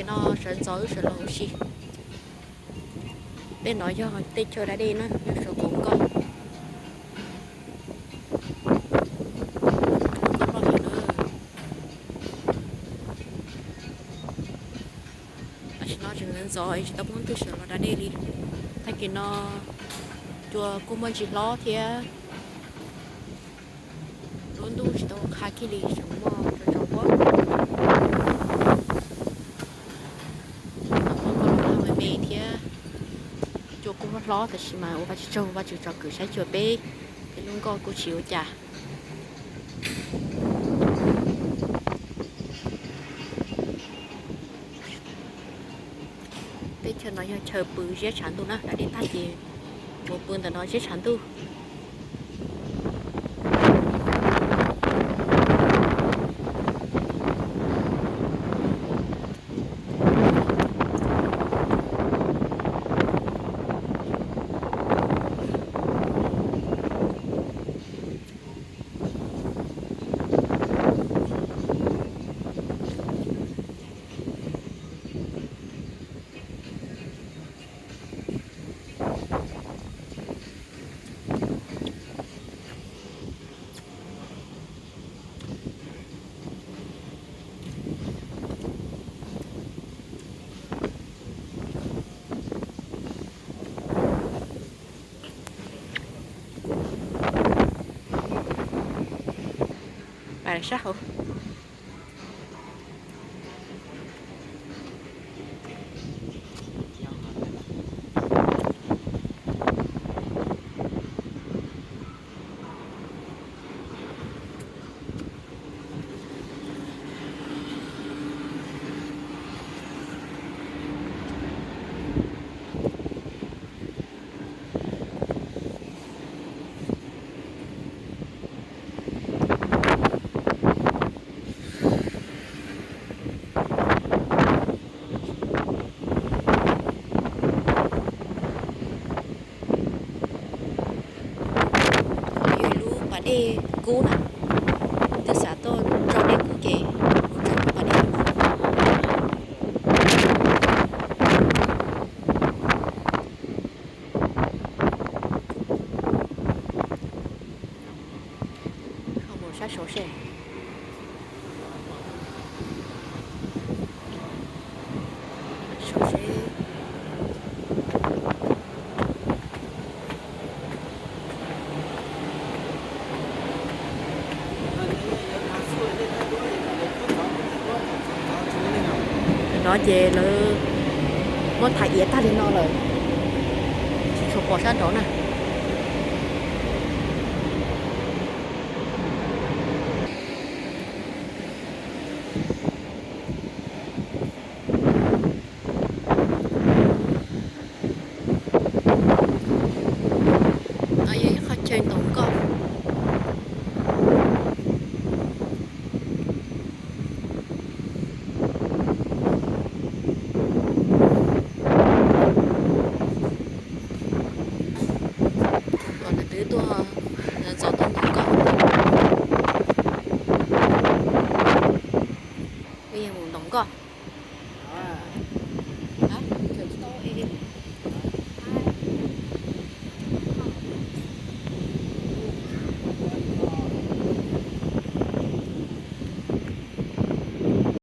No sawv ntxov wb sawv los huv si. Tej no yog tej chaw da dej na, yog saum qaum nkoj. Tam sim no tseem ntxov es tsis tau muaj leej twg sawv los da dej li. Tag kis no cua kuj muaj ntsis hlob thiab. Lub ntuj tsis tau qha kiag li, tseem muaj tsaus tsaus huab. Muaj me me thiab. Cua kuj hlob hlob tab sis mas ua Vajtswv tsaug, Vajtswv tsom kwm saib xyuas peb, peb lub nkoj kuj tsis ua cas. Teb chaws no yog chaw pw ziab tshav ntuj na, da dej tag ces mus pw ntawm no ziab tshav ntuj. Pais sab hauv. Yog ib lub pas dej kub na, twb xav tuaj tso dej kub ces mus tso lub pas dej. Ho mus sab saud seb. No ces lawv muab thaiv iav tag li no lawm, tsis tshua pom sab nraud na. No yog ib qho chaw ntaus nkoj. Kom nws twb tuaj ntxov tuaj ntaus nkoj. Peb yuav mus ntaus nkoj.